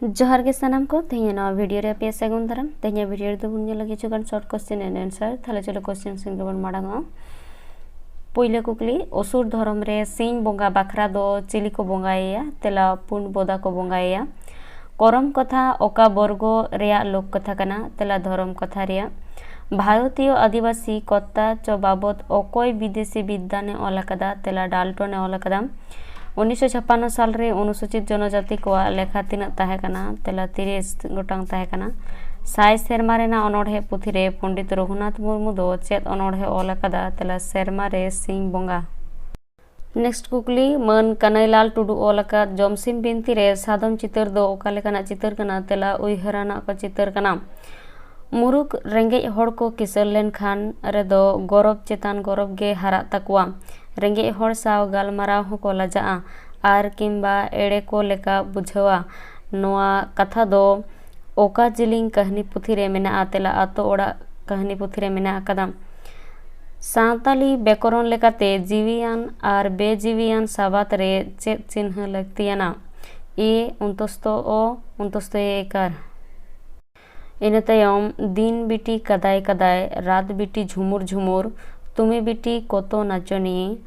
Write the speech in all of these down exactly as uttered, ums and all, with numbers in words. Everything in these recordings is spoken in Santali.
ᱡᱚᱦᱟᱨ ᱜᱮ ᱥᱟᱱᱟᱢ ᱠᱚ, ᱛᱮᱦᱮᱧᱟᱜ ᱱᱚᱣᱟ ᱵᱷᱤᱰᱤᱭᱳ ᱨᱮ ᱟᱯᱮ ᱥᱟᱹᱜᱩᱱ ᱫᱟᱨᱟᱢ᱾ ᱛᱮᱦᱮᱧᱟᱜ ᱵᱷᱤᱰᱤᱭᱳ ᱨᱮᱫᱚ ᱵᱚᱱ ᱧᱮᱞᱟ ᱠᱤᱪᱷᱩ ᱜᱟᱱ ᱥᱚᱨᱴ ᱠᱚᱥᱪᱮᱱ ᱮᱱᱰ ᱟᱱᱥᱟᱨ᱾ ᱛᱟᱦᱞᱮ ᱪᱚᱞᱚ ᱠᱚᱥᱪᱮᱱ ᱥᱮᱱ ᱜᱮᱵᱚᱱ ᱢᱟᱲᱟᱝᱚᱜᱼᱟ᱾ ᱯᱩᱭᱞᱟᱹ ᱠᱩᱠᱞᱤ, ᱚᱥᱩᱨ ᱫᱷᱚᱨᱚᱢ ᱨᱮ ᱥᱤᱧ ᱵᱚᱸᱜᱟ ᱵᱟᱠᱷᱨᱟ ᱫᱚ ᱪᱤᱞᱤ ᱠᱚ ᱵᱚᱸᱜᱟᱭᱮᱭᱟ? ᱛᱮᱞᱟ, ᱯᱩᱸᱰ ᱵᱚᱫᱟ ᱠᱚ ᱵᱚᱸᱜᱟᱭᱮᱭᱟ᱾ ᱠᱚᱨᱚᱢ ᱠᱟᱛᱷᱟ ᱚᱠᱟ ᱵᱚᱨᱜᱚ ᱨᱮᱭᱟᱜ ᱞᱳᱠ ᱠᱟᱛᱷᱟ ᱠᱟᱱᱟ? ᱛᱮᱞᱟ, ᱫᱷᱚᱨᱚᱢ ᱠᱟᱛᱷᱟ ᱨᱮᱭᱟᱜ᱾ ᱵᱷᱟᱨᱚᱛᱤᱭᱚ ᱟᱹᱫᱤᱵᱟᱹᱥᱤ ᱠᱚᱛᱛᱟ ᱪᱚ ᱵᱟᱵᱚᱫ ᱚᱠᱚᱭ ᱵᱤᱫᱮᱥᱤ ᱵᱤᱫᱽᱫᱟᱱ ᱮ ᱚᱞ ᱟᱠᱟᱫᱟ? ᱛᱮᱞᱟ, ᱰᱟᱞᱴᱚᱱ ᱮ ᱚᱞ ᱟᱠᱟᱫᱟ᱾ ᱩᱱᱤᱥᱥᱚ ᱪᱷᱟᱯᱟᱱᱱᱚ ᱥᱟᱞ ᱨᱮ ᱚᱱᱩᱥᱩᱪᱤᱛ ᱡᱚᱱᱚᱡᱟᱛᱤ ᱠᱚᱣᱟᱜ ᱞᱮᱠᱷᱟ ᱛᱤᱱᱟᱹᱜ ᱛᱟᱦᱮᱸ ᱠᱟᱱᱟ? ᱛᱮᱞᱟ, ᱛᱤᱨᱤᱥ ᱜᱚᱴᱟᱝ ᱛᱟᱦᱮᱸ ᱠᱟᱱᱟ᱾ ᱥᱟᱭ ᱥᱮᱨᱢᱟ ᱨᱮᱱᱟᱜ ᱚᱱᱚᱬᱦᱮ ᱯᱩᱛᱷᱤ ᱨᱮ ᱯᱚᱸᱰᱤᱛ ᱨᱚᱜᱷᱩᱱᱟᱛᱷ ᱢᱩᱨᱢᱩ ᱫᱚ ᱪᱮᱫ ᱚᱱᱚᱬᱦᱮ ᱚᱞ ᱟᱠᱟᱫᱟ? ᱛᱮᱞᱟ, ᱥᱮᱨᱢᱟ ᱨᱮ ᱥᱤᱧ ᱵᱚᱸᱜᱟ᱾ ᱱᱮᱠᱥᱴ ᱠᱩᱠᱞᱤ, ᱢᱟᱹᱱ ᱠᱟᱱᱟᱹᱭᱞᱟᱞ ᱴᱩᱰᱩ ᱚᱞ ᱟᱠᱟᱫ ᱡᱚᱢᱥᱤᱢ ᱵᱤᱱᱛᱤ ᱨᱮ ᱥᱟᱫᱚᱢ ᱪᱤᱛᱟᱹᱨ ᱫᱚ ᱚᱠᱟ ᱞᱮᱠᱟᱱᱟᱜ ᱪᱤᱛᱟᱹᱨ ᱠᱟᱱᱟ? ᱛᱮᱞᱟ, ᱩᱭᱦᱟᱹᱨᱟᱱᱟᱜ ᱠᱚ ᱪᱤᱛᱟᱹᱨ ᱠᱟᱱᱟ᱾ ᱢᱩᱨᱩᱠ ᱨᱮᱸᱜᱮᱡ ᱦᱚᱲ ᱠᱚ ᱠᱤᱥᱟᱹᱬ ᱞᱮᱱᱠᱷᱟᱱ ᱨᱮᱫᱚ ᱜᱚᱨᱚᱵᱽ ᱪᱮᱛᱟᱱ ᱜᱚᱨᱚᱵᱽ ᱜᱮ ᱦᱟᱨᱟᱜ ᱛᱟᱠᱚᱣᱟ᱾ ᱨᱮᱸᱜᱮᱡ ᱦᱚᱲ ᱥᱟᱶ ᱜᱟᱞᱢᱟᱨᱟᱣ ᱦᱚᱸᱠᱚ ᱞᱟᱡᱟᱜᱼᱟ ᱟᱨ ᱠᱤᱝᱵᱟ ᱮᱲᱮ ᱠᱚ ᱞᱮᱠᱟ ᱵᱩᱡᱷᱟᱹᱣᱟ᱾ ᱱᱚᱣᱟ ᱠᱟᱛᱷᱟ ᱫᱚ ᱚᱠᱟ ᱡᱤᱞᱤᱧ ᱠᱟᱹᱦᱱᱤ ᱯᱩᱛᱷᱤ ᱨᱮ ᱢᱮᱱᱟᱜᱼᱟ? ᱛᱮᱞᱟ, ᱟᱛᱳ ᱚᱲᱟᱜ ᱠᱟᱹᱦᱱᱤ ᱯᱩᱛᱷᱤ ᱨᱮ ᱢᱮᱱᱟᱜ ᱟᱠᱟᱫᱟ᱾ ᱥᱟᱱᱛᱟᱞᱤ ᱵᱮᱠᱚᱨᱚᱱ ᱞᱮᱠᱟᱛᱮ ᱡᱤᱣᱤᱭᱟᱱ ᱟᱨ ᱵᱮᱡᱤᱣᱤᱭᱟᱱ ᱥᱟᱵᱟᱫ ᱨᱮ ᱪᱮᱫ ᱪᱤᱱᱦᱟᱹ ᱞᱟᱹᱠᱛᱤᱭᱟᱱᱟ? ᱮ, ᱚᱱᱛᱚᱥᱛᱚ ᱚ, ᱚᱱᱛᱚᱥᱛᱚ ᱮ ᱮᱠᱟᱨ᱾ ᱤᱱᱟᱹ ᱛᱟᱭᱚᱢ, ᱫᱤᱱ ᱵᱤᱴᱤ ᱠᱟᱫᱟᱭ ᱠᱟᱫᱟᱭ, ᱨᱟᱛ ᱵᱤᱴᱤ ᱡᱷᱩᱢᱩᱨ ᱡᱷᱩᱢᱩᱨ, ᱛᱩᱢᱤ ᱵᱤᱴᱤ ᱠᱚᱛᱚ ᱱᱟᱪᱚᱱᱤᱭᱮ,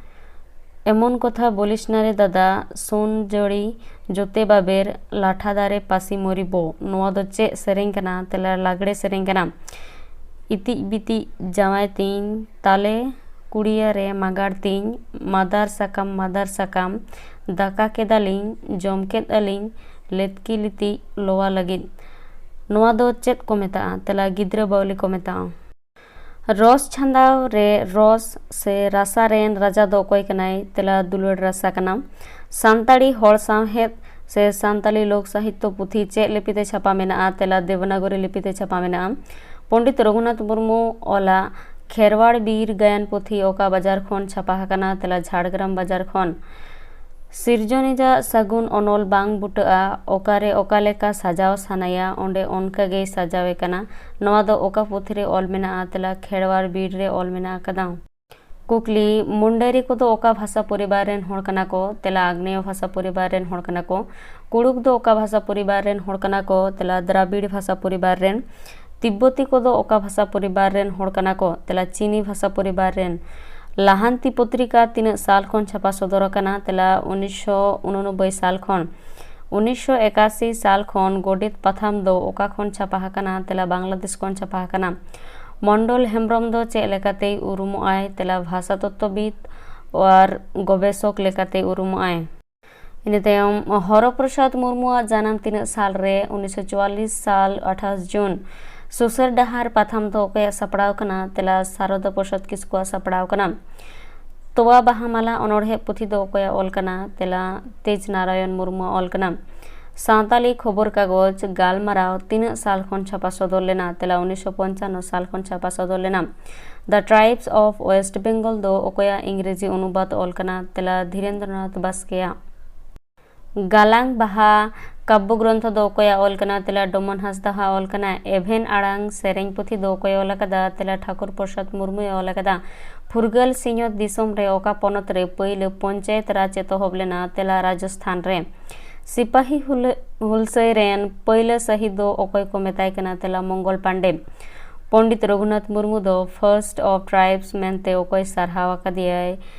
ᱮᱢᱚᱱ ᱠᱚᱛᱷᱟ ᱵᱚᱞᱤᱥ ᱱᱟᱨᱮ ᱫᱟᱫᱟ, ᱥᱳᱱ ᱡᱚᱲᱤ ᱡᱚᱛᱮ ᱵᱟᱵᱮᱨ, ᱞᱟᱴᱷᱟ ᱫᱟᱨᱮ ᱯᱟᱹᱥᱤ ᱢᱚᱨᱤᱵᱚ, ᱱᱚᱣᱟ ᱫᱚ ᱪᱮᱫ ᱥᱮᱨᱮᱧ ᱠᱟᱱᱟ? ᱛᱮᱞᱟ, ᱞᱟᱜᱽᱲᱮ ᱥᱮᱨᱮᱧ ᱠᱟᱱᱟ᱾ ᱤᱛᱤᱡ ᱵᱤᱛᱤᱡ ᱡᱟᱶᱟᱭ ᱛᱤᱧ, ᱛᱟᱞᱮ ᱠᱩᱲᱤᱭᱟᱹ ᱨᱮ ᱢᱟᱜᱟᱲ ᱛᱤᱧ, ᱢᱟᱫᱟᱨ ᱥᱟᱠᱟᱢ, ᱢᱟᱫᱟᱨ ᱥᱟᱠᱟᱢ, ᱫᱟᱠᱟ ᱠᱮᱫᱟᱞᱤᱧ, ᱡᱚᱢ ᱠᱮᱫ ᱟᱹᱞᱤᱧ, ᱞᱮᱛᱠᱤ ᱞᱤᱛᱤᱡ ᱞᱚᱣᱟ ᱞᱟᱹᱜᱤᱫ᱾ ᱱᱚᱣᱟ ᱫᱚ ᱪᱮᱫ ᱠᱚ ᱢᱮᱛᱟᱜᱼᱟ? ᱛᱮᱞᱟ, ᱜᱤᱫᱽᱨᱟᱹ ᱵᱟᱹᱣᱞᱤ ᱠᱚ ᱢᱮᱛᱟᱜᱼᱟ᱾ ᱨᱚᱥ ᱪᱷᱟᱸᱫᱟᱣ ᱨᱮ ᱨᱚᱥ ᱥᱮ ᱨᱟᱥᱟ ᱨᱮᱱ ᱨᱟᱡᱟ ᱫᱚ ᱚᱠᱚᱭ ᱠᱟᱱᱟᱭ? ᱛᱮᱞᱟ, ᱫᱩᱞᱟᱹᱲ ᱨᱟᱥᱟ ᱠᱟᱱᱟ᱾ ᱥᱟᱱᱛᱟᱲᱤ ᱦᱚᱲ ᱥᱟᱶᱦᱮᱫ ᱥᱮ ᱥᱟᱱᱛᱟᱲᱤ ᱞᱳᱠ ᱥᱟᱦᱤᱛᱭᱚ ᱯᱩᱛᱷᱤ ᱪᱮᱫ ᱞᱤᱯᱤ ᱛᱮ ᱪᱷᱟᱯᱟ ᱢᱮᱱᱟᱜᱼᱟ? ᱛᱮᱞᱟ, ᱫᱮᱵᱽᱱᱟᱜᱚᱨᱤ ᱞᱤᱯᱤ ᱛᱮ ᱪᱷᱟᱯᱟ ᱢᱮᱱᱟᱜᱼᱟ᱾ ᱯᱚᱸᱰᱤᱛ ᱨᱚᱜᱷᱩᱱᱟᱛᱷ ᱢᱩᱨᱢᱩ ᱚᱞᱟᱜ ᱠᱷᱮᱨᱣᱟᱲ ᱵᱤᱨ ᱜᱟᱭᱟᱱ ᱯᱩᱛᱷᱤ ᱚᱠᱟ ᱵᱟᱡᱟᱨ ᱠᱷᱚᱱ ᱪᱷᱟᱯᱟ ᱟᱠᱟᱱᱟ? ᱛᱮᱞᱟ, ᱡᱷᱟᱲᱜᱨᱟᱢ ᱵᱟᱡᱟᱨ ᱠᱷᱚᱱ᱾ ᱥᱤᱨᱡᱚᱱᱤᱡᱟᱜ ᱥᱟᱹᱜᱩᱱ ᱚᱱᱚᱞ ᱵᱟᱝ ᱵᱩᱴᱟᱹᱜᱼᱟ, ᱚᱠᱟᱨᱮ ᱚᱠᱟ ᱞᱮᱠᱟ ᱥᱟᱡᱟᱣ ᱥᱟᱱᱟᱭᱟ, ᱚᱸᱰᱮ ᱚᱱᱠᱟ ᱜᱮᱭ ᱥᱟᱡᱟᱣᱮ ᱠᱟᱱᱟ᱾ ᱱᱚᱣᱟ ᱫᱚ ᱚᱠᱟ ᱯᱩᱛᱷᱤ ᱨᱮ ᱚᱞ ᱢᱮᱱᱟᱜᱼᱟ? ᱛᱮᱞᱟ, ᱠᱷᱮᱨᱣᱟᱲ ᱵᱤᱨ ᱨᱮ ᱚᱞ ᱢᱮᱱᱟᱜ ᱟᱠᱟᱫᱟ᱾ ᱠᱩᱠᱞᱤ, ᱢᱩᱱᱰᱟᱨᱤ ᱠᱚᱫᱚ ᱚᱠᱟ ᱵᱷᱟᱥᱟ ᱯᱚᱨᱤᱵᱟᱨ ᱨᱮᱱ ᱦᱚᱲ ᱠᱟᱱᱟ ᱠᱚ? ᱛᱮᱞᱟ, ᱟᱜᱽᱱᱮᱭᱚ ᱵᱷᱟᱥᱟ ᱯᱚᱨᱤᱵᱟᱨ ᱨᱮᱱ ᱦᱚᱲ ᱠᱟᱱᱟ ᱠᱚ᱾ ᱠᱩᱲᱩᱠ ᱫᱚ ᱚᱠᱟ ᱵᱷᱟᱥᱟ ᱯᱚᱨᱤᱵᱟᱨ ᱨᱮᱱ ᱦᱚᱲ ᱠᱟᱱᱟ ᱠᱚ? ᱛᱮᱞᱟ ᱫᱨᱟᱵᱤᱲ ᱵᱷᱟᱥᱟ ᱯᱚᱨᱤᱵᱟᱨ ᱨᱮᱱ᱾ ᱛᱤᱵᱵᱚᱛᱤ ᱠᱚᱫᱚ ᱚᱠᱟ ᱵᱷᱟᱥᱟ ᱯᱚᱨᱤᱵᱟᱨ ᱨᱮᱱ ᱦᱚᱲ ᱠᱟᱱᱟ ᱠᱚ? ᱛᱮᱞᱟ ᱪᱤᱱᱤ ᱵᱷᱟᱥᱟ ᱯᱚᱨᱤᱵᱟᱨ ᱨᱮᱱ᱾ ᱞᱟᱦᱟᱱᱛᱤ ᱯᱚᱛᱨᱤᱠᱟ ᱛᱤᱱᱟᱹᱜ ᱥᱟᱞ ᱠᱷᱚᱱ ᱪᱷᱟᱯᱟ ᱥᱚᱫᱚᱨ ᱟᱠᱟᱱᱟ? ᱛᱮᱞᱟ ᱩᱱᱤᱥᱥᱚ ᱩᱱᱩᱱᱚᱵᱵᱳᱭ ᱥᱟᱞ ᱠᱷᱚᱱ᱾ ᱩᱱᱤᱥᱥᱚ ᱮᱠᱟᱥᱤ ᱥᱟᱞ ᱠᱷᱚᱱ ᱜᱚᱰᱮᱛ ᱯᱟᱛᱷᱟᱢ ᱫᱚ ᱚᱠᱟ ᱠᱷᱚᱱ ᱪᱷᱟᱯᱟ ᱟᱠᱟᱱᱟ? ᱛᱮᱞᱟ ᱵᱟᱝᱞᱟᱫᱮᱥ ᱠᱷᱚᱱ ᱪᱷᱟᱯᱟ ᱟᱠᱟᱱᱟ᱾ ᱢᱚᱱᱰᱚᱞ ᱦᱮᱢᱵᱨᱚᱢ ᱫᱚ ᱪᱮᱫ ᱞᱮᱠᱟᱛᱮᱭ ᱩᱨᱩᱢᱚᱜᱼᱟᱭ? ᱛᱮᱞᱟ ᱵᱷᱟᱥᱟ ᱛᱚᱛᱛᱚᱵᱤᱫ ᱟᱨ ᱜᱚᱵᱮᱥᱚᱠ ᱞᱮᱠᱟᱛᱮ ᱩᱨᱩᱢᱚᱜᱼᱟᱭ᱾ ᱤᱱᱟᱹ ᱛᱟᱭᱚᱢ ᱦᱚᱨᱚ ᱯᱨᱚᱥᱟᱫᱽ ᱢᱩᱨᱢᱩᱣᱟᱜ ᱡᱟᱱᱟᱢ ᱛᱤᱱᱟᱹᱜ ᱥᱟᱞ ᱨᱮ? ᱩᱱᱤᱥᱥᱚ ᱪᱩᱣᱟᱞᱞᱤᱥ ᱥᱟᱞ ᱟᱴᱷᱟᱥ ᱡᱩᱱ᱾ ᱥᱩᱥᱟᱹᱨ ᱰᱟᱦᱟᱨ ᱯᱟᱛᱷᱟᱢ ᱫᱚ ᱚᱠᱚᱭᱟᱜ ᱥᱟᱯᱲᱟᱣ ᱠᱟᱱᱟ? ᱛᱮᱞᱟ ᱥᱟᱨᱚᱫᱟ ᱯᱨᱚᱥᱟᱫᱽ ᱠᱤᱥᱠᱩᱣᱟᱜ ᱥᱟᱯᱲᱟᱣ ᱠᱟᱱᱟ᱾ ᱛᱚᱣᱟ ᱵᱟᱦᱟ ᱢᱟᱞᱟ ᱚᱱᱚᱬᱦᱮ ᱯᱩᱛᱷᱤ ᱫᱚ ᱚᱠᱚᱭᱟᱜ ᱚᱞ ᱠᱟᱱᱟ? ᱛᱮᱞᱟ ᱛᱮᱡᱽ ᱱᱟᱨᱟᱭᱚᱱ ᱢᱩᱨᱢᱩᱣᱟᱜ ᱚᱞ ᱠᱟᱱᱟ᱾ ᱥᱟᱱᱛᱟᱞᱤ ᱠᱷᱚᱵᱚᱨ ᱠᱟᱜᱚᱡᱽ ᱜᱟᱞᱢᱟᱨᱟᱣ ᱛᱤᱱᱟᱹᱜ ᱥᱟᱞ ᱠᱷᱚᱱ ᱪᱷᱟᱯᱟ ᱥᱚᱫᱚᱨ ᱞᱮᱱᱟ? ᱛᱮᱞᱟ ᱩᱱᱤᱥᱥᱚ ᱯᱚᱧᱪᱟᱱᱱᱚ ᱥᱟᱞ ᱠᱷᱚᱱ ᱪᱷᱟᱯᱟ ᱥᱚᱫᱚᱨ ᱞᱮᱱᱟ᱾ The Tribes of West Bengal ᱫᱚ ᱚᱠᱚᱭᱟᱜ ᱤᱝᱨᱮᱡᱤ ᱚᱱᱩᱵᱟᱫ ᱚᱞ ᱠᱟᱱᱟ? ᱛᱮᱞᱟ ᱫᱷᱤᱨᱮᱱᱫᱨᱚᱱᱟᱛᱷ ᱵᱟᱥᱠᱮᱭᱟᱜ᱾ ᱜᱟᱞᱟᱝ ᱵᱟᱦᱟ ᱠᱟᱵᱵᱚ ᱜᱨᱚᱱᱛᱷᱚ ᱫᱚ ᱚᱠᱚᱭᱟᱜ ᱚᱞ ᱠᱟᱱᱟ? ᱛᱮᱞᱟ ᱰᱚᱢᱚᱱ ᱦᱟᱸᱥᱫᱟᱣᱟᱜ ᱚᱞ ᱠᱟᱱᱟ᱾ ᱮᱵᱷᱮᱱ ᱟᱲᱟᱝ ᱥᱮᱨᱮᱧ ᱯᱩᱛᱷᱤ ᱫᱚ ᱚᱠᱚᱭ ᱚᱞ ᱟᱠᱟᱫᱟ? ᱛᱮᱞᱟ ᱴᱷᱟᱠᱩᱨ ᱯᱨᱚᱥᱟᱫᱽ ᱢᱩᱨᱢᱩᱭ ᱚᱞ ᱟᱠᱟᱫᱟ᱾ ᱯᱷᱩᱨᱜᱟᱹᱞ ᱥᱤᱧᱚᱛ ᱫᱤᱥᱚᱢ ᱨᱮ ᱚᱠᱟ ᱯᱚᱱᱚᱛ ᱨᱮ ᱯᱟᱹᱭᱞᱟᱹ ᱯᱚᱧᱪᱟᱭᱮᱛ ᱨᱟᱡᱽ ᱮᱛᱚᱦᱚᱵ ᱞᱮᱱᱟ? ᱛᱮᱞᱟ ᱨᱟᱡᱚᱥᱛᱷᱟᱱ ᱨᱮ᱾ ᱥᱤᱯᱟᱦᱤ ᱦᱩᱞ-, ᱦᱩᱞᱥᱟᱹᱭ ᱨᱮᱱ ᱯᱟᱹᱭᱞᱟᱹ ᱥᱟᱹᱦᱤᱫ ᱫᱚ ᱚᱠᱚᱭ ᱠᱚ ᱢᱮᱛᱟᱭ ᱠᱟᱱᱟ? ᱛᱮᱞᱟ ᱢᱚᱝᱜᱚᱞ ᱯᱟᱱᱰᱮ᱾ ᱯᱚᱱᱰᱤᱛ ᱨᱚᱜᱷᱩᱱᱟᱛᱷ ᱢᱩᱨᱢᱩ ᱫᱚ First of Tribes ᱢᱮᱱᱛᱮ ᱚᱠᱚᱭ ᱥᱟᱨᱦᱟᱣ ᱟᱠᱟᱫᱮᱭᱟᱭ?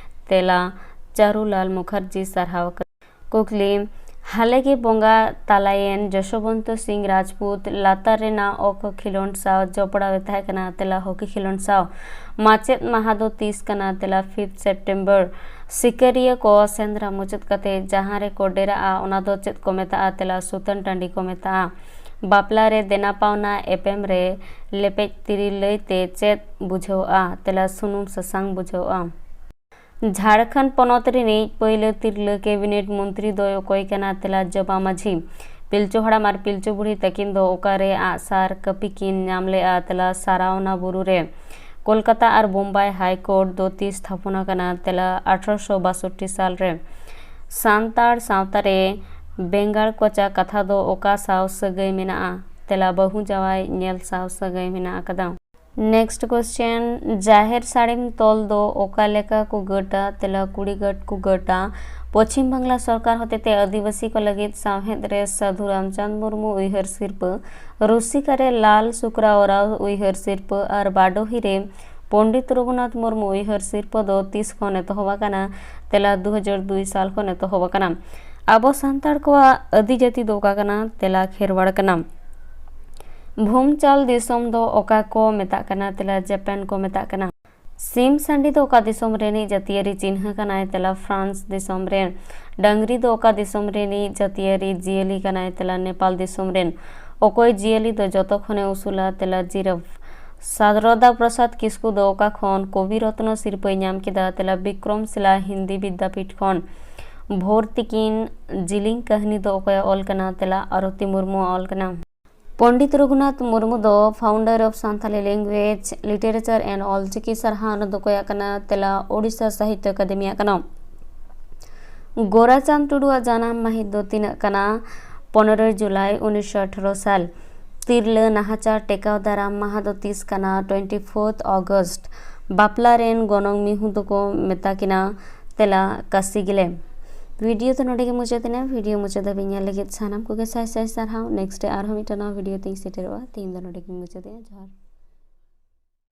ᱛᱮᱞᱟ ᱪᱟᱨᱩᱞᱟᱞ ᱢᱩᱠᱷᱟᱨᱡᱤ ᱥᱟᱨᱦᱟᱣ ᱟᱠᱟᱫᱮᱭᱟᱭ᱾ ᱠᱩᱠᱞᱤ, ᱦᱟᱞᱮ ᱜᱮ ᱵᱚᱸᱜᱟ ᱛᱟᱞᱟᱭᱮᱱ ᱡᱚᱥᱚᱵᱚᱱᱛᱚ ᱥᱤᱝ ᱨᱟᱡᱽᱯᱩᱛ ᱞᱟᱛᱟᱨ ᱨᱮᱱᱟᱜ ᱚᱠᱟ ᱠᱷᱮᱞᱳᱸᱰ ᱥᱟᱶ ᱡᱚᱯᱲᱟᱣ ᱮ ᱛᱟᱦᱮᱸ ᱠᱟᱱᱟ? ᱛᱮᱞᱟ ᱦᱚᱠᱤ ᱠᱷᱮᱞᱳᱸᱰ ᱥᱟᱶ᱾ ᱢᱟᱪᱮᱫ ᱢᱟᱦᱟ ᱫᱚ ᱛᱤᱥ ᱠᱟᱱᱟ? ᱛᱮᱞᱟ fifth September᱾ ᱥᱤᱠᱟᱹᱨᱤᱭᱟᱹ ᱠᱚ ᱥᱮᱸᱫᱽᱨᱟ ᱢᱩᱪᱟᱹᱫ ᱠᱟᱛᱮ ᱡᱟᱦᱟᱸ ᱨᱮᱠᱚ ᱰᱮᱨᱟᱜᱼᱟ, ᱚᱱᱟ ᱫᱚ ᱪᱮᱫ ᱠᱚ ᱢᱮᱛᱟᱜᱼᱟ? ᱛᱮᱞᱟ ᱥᱩᱛᱟᱹᱱ ᱴᱟᱺᱰᱤ ᱠᱚ ᱢᱮᱛᱟᱜᱼᱟ᱾ ᱵᱟᱯᱞᱟ ᱨᱮ ᱫᱮᱱᱟ ᱯᱟᱣᱱᱟ ᱮᱯᱮᱢ ᱨᱮ ᱞᱮᱯᱮᱡ ᱛᱤᱨᱤᱞ ᱞᱟᱹᱭ ᱛᱮ ᱪᱮᱫ ᱵᱩᱡᱷᱟᱹᱣᱜᱼᱟ? ᱛᱮᱞᱟ ᱥᱩᱱᱩᱢ ᱥᱟᱥᱟᱝ ᱵᱩᱡᱷᱟᱹᱣᱜᱼᱟ᱾ ᱡᱷᱟᱲᱠᱷᱚᱸᱰ ᱯᱚᱱᱚᱛ ᱨᱤᱱᱤᱡ ᱯᱟᱹᱭᱞᱟᱹ ᱛᱤᱨᱞᱟᱹ ᱠᱮᱵᱤᱱᱮᱴ ᱢᱚᱱᱛᱨᱤ ᱫᱚᱭ ᱚᱠᱚᱭ ᱠᱟᱱᱟ? ᱛᱮᱞᱟ ᱡᱚᱵᱟ ᱢᱟᱹᱡᱷᱤ᱾ ᱯᱤᱞᱪᱩ ᱦᱟᱲᱟᱢ ᱟᱨ ᱯᱤᱞᱪᱩ ᱵᱩᱲᱦᱤ ᱛᱟᱹᱠᱤᱱ ᱫᱚ ᱚᱠᱟᱨᱮ ᱟᱜᱼᱥᱟᱨ ᱠᱟᱹᱯᱤ ᱠᱤᱱ ᱧᱟᱢ ᱞᱮᱫᱼᱟ? ᱛᱮᱞᱟ ᱥᱟᱨᱟᱣᱱᱟ ᱵᱩᱨᱩ ᱨᱮ᱾ ᱠᱳᱞᱠᱟᱛᱟ ᱟᱨ ᱵᱳᱢᱵᱟᱭ ᱦᱟᱭ ᱠᱳᱨᱴ ᱫᱚ ᱛᱤᱥ ᱛᱷᱟᱯᱚᱱ ᱟᱠᱟᱱᱟ? ᱛᱮᱞᱟ ᱟᱴᱷᱨᱚᱥᱚ ᱵᱟᱥᱚᱴᱴᱤ ᱥᱟᱞ ᱨᱮ᱾ ᱥᱟᱱᱛᱟᱲ ᱥᱟᱶᱛᱟ ᱨᱮ ᱵᱮᱸᱜᱟᱲ ᱠᱚᱪᱟ ᱠᱟᱛᱷᱟ ᱫᱚ ᱚᱠᱟ ᱥᱟᱶ ᱥᱟᱹᱜᱟᱹᱭ ᱢᱮᱱᱟᱜᱼᱟ? ᱛᱮᱞᱟ ᱵᱟᱹᱦᱩ ᱡᱟᱶᱟᱭ ᱧᱮᱞ ᱥᱟᱶ ᱥᱟᱹᱜᱟᱹᱭ ᱢᱮᱱᱟᱜ ᱟᱠᱟᱫᱟ᱾ Next question, ᱡᱟᱦᱮᱨ ᱥᱟᱹᱲᱤᱢ ᱛᱚᱞ ᱫᱚ ᱚᱠᱟ ᱞᱮᱠᱟ ᱠᱚ ᱜᱟᱹᱴᱟ? ᱛᱮᱞᱟ ᱠᱩᱲᱤ ᱜᱟᱹᱴ ᱠᱚ ᱜᱟᱹᱴᱟ᱾ ᱯᱚᱪᱷᱤᱢ ᱵᱟᱝᱞᱟ ᱥᱚᱨᱠᱟᱨ ᱦᱚᱛᱮᱛᱮ ᱟᱹᱫᱤᱵᱟᱹᱥᱤ ᱠᱚ ᱞᱟᱹᱜᱤᱫ ᱥᱟᱶᱦᱮᱫ ᱨᱮ ᱥᱟᱹᱫᱷᱩ ᱨᱟᱢᱪᱟᱸᱫᱽ ᱢᱩᱨᱢᱩ ᱩᱭᱦᱟᱹᱨ ᱥᱤᱨᱯᱟᱹ, ᱨᱩᱥᱤᱠᱟ ᱨᱮ ᱞᱟᱞ ᱥᱩᱠᱨᱟ ᱳᱨᱟᱣ ᱩᱭᱦᱟᱹᱨ ᱥᱤᱨᱯᱟᱹ ᱟᱨ ᱵᱟᱰᱚᱦᱤ ᱨᱮ ᱯᱚᱱᱰᱤᱛ ᱨᱚᱜᱷᱩᱱᱟᱛᱷ ᱢᱩᱨᱢᱩ ᱩᱭᱦᱟᱹᱨ ᱥᱤᱨᱯᱟᱹ ᱫᱚ ᱛᱤᱥ ᱠᱷᱚᱱ ᱮᱛᱚᱦᱚᱵ ᱟᱠᱟᱱᱟ? ᱛᱮᱞᱟ, ᱫᱩ ᱦᱟᱡᱟᱨ ᱫᱩᱭ ᱥᱟᱞ ᱠᱷᱚᱱ ᱮᱛᱚᱦᱚᱵ ᱟᱠᱟᱱᱟ᱾ ᱟᱵᱚ ᱥᱟᱱᱛᱟᱲ ᱠᱚᱣᱟᱜ ᱟᱹᱫᱤ ᱡᱟᱹᱛᱤ ᱫᱚ ᱚᱠᱟ ᱠᱟᱱᱟ? ᱛᱮᱞᱟ, ᱠᱷᱮᱨᱣᱟᱲ ᱠᱟᱱᱟ᱾ ᱵᱷᱩᱢᱪᱟᱞ ᱫᱤᱥᱚᱢ ᱫᱚ ᱚᱠᱟ ᱠᱚ ᱢᱮᱛᱟᱜ ᱠᱟᱱᱟ? ᱛᱮᱞᱟ, ᱡᱟᱯᱟᱱ ᱠᱚ ᱢᱮᱛᱟᱜ ᱠᱟᱱᱟ᱾ ᱥᱤᱢ ᱥᱟᱺᱰᱤ ᱫᱚ ᱚᱠᱟ ᱫᱤᱥᱚᱢ ᱨᱮᱱᱤᱡ ᱡᱟᱹᱛᱤᱭᱟᱹᱨᱤ ᱪᱤᱱᱦᱟᱹ ᱠᱟᱱᱟᱭ? ᱛᱮᱞᱟ, ᱯᱷᱨᱟᱱᱥ ᱫᱤᱥᱚᱢ ᱨᱮᱱ᱾ ᱰᱟᱹᱝᱨᱤ ᱫᱚ ᱚᱠᱟ ᱫᱤᱥᱚᱢ ᱨᱮᱱᱤᱡ ᱡᱟᱹᱛᱤᱭᱟᱹᱨᱤ ᱡᱤᱭᱟᱹᱞᱤ ᱠᱟᱱᱟᱭ? ᱛᱮᱞᱟ, ᱱᱮᱯᱟᱞ ᱫᱤᱥᱚᱢ ᱨᱮᱱ᱾ ᱚᱠᱚᱭ ᱡᱤᱭᱟᱹᱞᱤ ᱫᱚ ᱡᱚᱛᱚ ᱠᱷᱚᱱᱮ ᱩᱥᱩᱞᱟ? ᱛᱮᱞᱟ, ᱡᱤᱨᱟᱯᱷ᱾ ᱥᱟᱨᱚᱫᱟ ᱯᱨᱚᱥᱟᱫᱽ ᱠᱤᱥᱠᱩ ᱫᱚ ᱚᱠᱟ ᱠᱷᱚᱱ ᱠᱚᱵᱤ ᱨᱚᱛᱱᱚ ᱥᱤᱨᱯᱟᱹᱭ ᱧᱟᱢ ᱠᱮᱫᱟ? ᱛᱮᱞᱟ, ᱵᱤᱠᱨᱚᱢ ᱥᱤᱞᱟ ᱦᱤᱱᱫᱤ ᱵᱤᱫᱽᱫᱟᱯᱤᱴ ᱠᱷᱚᱱ᱾ ᱵᱷᱳᱨ ᱛᱤᱠᱤᱱ ᱡᱤᱞᱤᱧ ᱠᱟᱹᱦᱱᱤ ᱫᱚ ᱚᱠᱚᱭᱟᱜ ᱚᱞ ᱠᱟᱱᱟ? ᱛᱮᱞᱟ, ᱟᱨᱚᱛᱤ ᱢᱩᱨᱢᱩᱣᱟᱜ ᱚᱞ ᱠᱟᱱᱟ᱾ ᱯᱚᱱᱰᱤᱛ ᱨᱚᱜᱷᱩᱱᱟᱛᱷ ᱢᱩᱨᱢᱩ ᱫᱚ founder of Santali language, literature and Ol Chiki ᱥᱟᱨᱦᱟᱣ ᱫᱚ ᱚᱠᱚᱭᱟᱜ ᱠᱟᱱᱟ? ᱛᱮᱞᱟ, ᱳᱰᱤᱥᱟ ᱥᱟᱦᱤᱛᱭᱚ ᱟᱠᱟᱫᱮᱢᱤᱭᱟᱜ ᱠᱟᱱᱟ᱾ ᱜᱳᱨᱟᱪᱟᱸᱫᱽ ᱴᱩᱰᱩᱣᱟᱜ ᱡᱟᱱᱟᱢ ᱢᱟᱹᱦᱤᱛ ᱫᱚ ᱛᱤᱱᱟᱹᱜ ᱠᱟᱱᱟ? ᱯᱚᱱᱨᱚᱭ ᱡᱩᱞᱟᱭ ᱩᱱᱤᱥᱥᱚ ᱟᱴᱷᱟᱨᱚ ᱥᱟᱞ᱾ ᱛᱤᱨᱞᱟᱹ ᱱᱟᱦᱟᱪᱟᱨ ᱴᱮᱠᱟᱣ ᱫᱟᱨᱟᱢ ᱢᱟᱦᱟ ᱫᱚ ᱛᱤᱥ ᱠᱟᱱᱟ? twenty fourth August᱾ ᱵᱟᱯᱞᱟ ᱨᱮᱱ ᱜᱚᱱᱚᱝ ᱢᱤᱦᱩ ᱫᱚᱠᱚ ᱢᱮᱛᱟ ᱠᱤᱱᱟ? ᱛᱮᱞᱟ, ᱠᱟᱥᱤ ᱜᱮᱞᱮ᱾ ᱵᱷᱤᱰᱤᱭᱳ ᱫᱚ ᱱᱚᱰᱮ ᱜᱮ ᱢᱩᱪᱟᱹᱫ ᱮᱱᱟ᱾ ᱵᱷᱤᱰᱤᱭᱳ ᱢᱩᱪᱟᱹᱫ ᱫᱷᱟᱹᱵᱤᱡ ᱧᱮᱞ ᱞᱟᱹᱜᱤᱫ ᱥᱟᱱᱟᱢ ᱠᱚᱜᱮ ᱥᱟᱭ ᱥᱟᱭ ᱥᱟᱨᱦᱟᱣ᱾ Next ᱨᱮ ᱟᱨᱦᱚᱸ ᱢᱤᱫᱴᱟᱝ ᱱᱟᱣᱟ ᱵᱷᱤᱰᱤᱭᱳ ᱛᱤᱧ ᱥᱮᱴᱮᱨᱚᱜᱼᱟ᱾ ᱛᱮᱦᱮᱧ ᱫᱚ ᱱᱚᱰᱮ ᱜᱮᱧ ᱢᱩᱪᱟᱹᱫᱮᱜᱼᱟ᱾ ᱡᱚᱦᱟᱨ᱾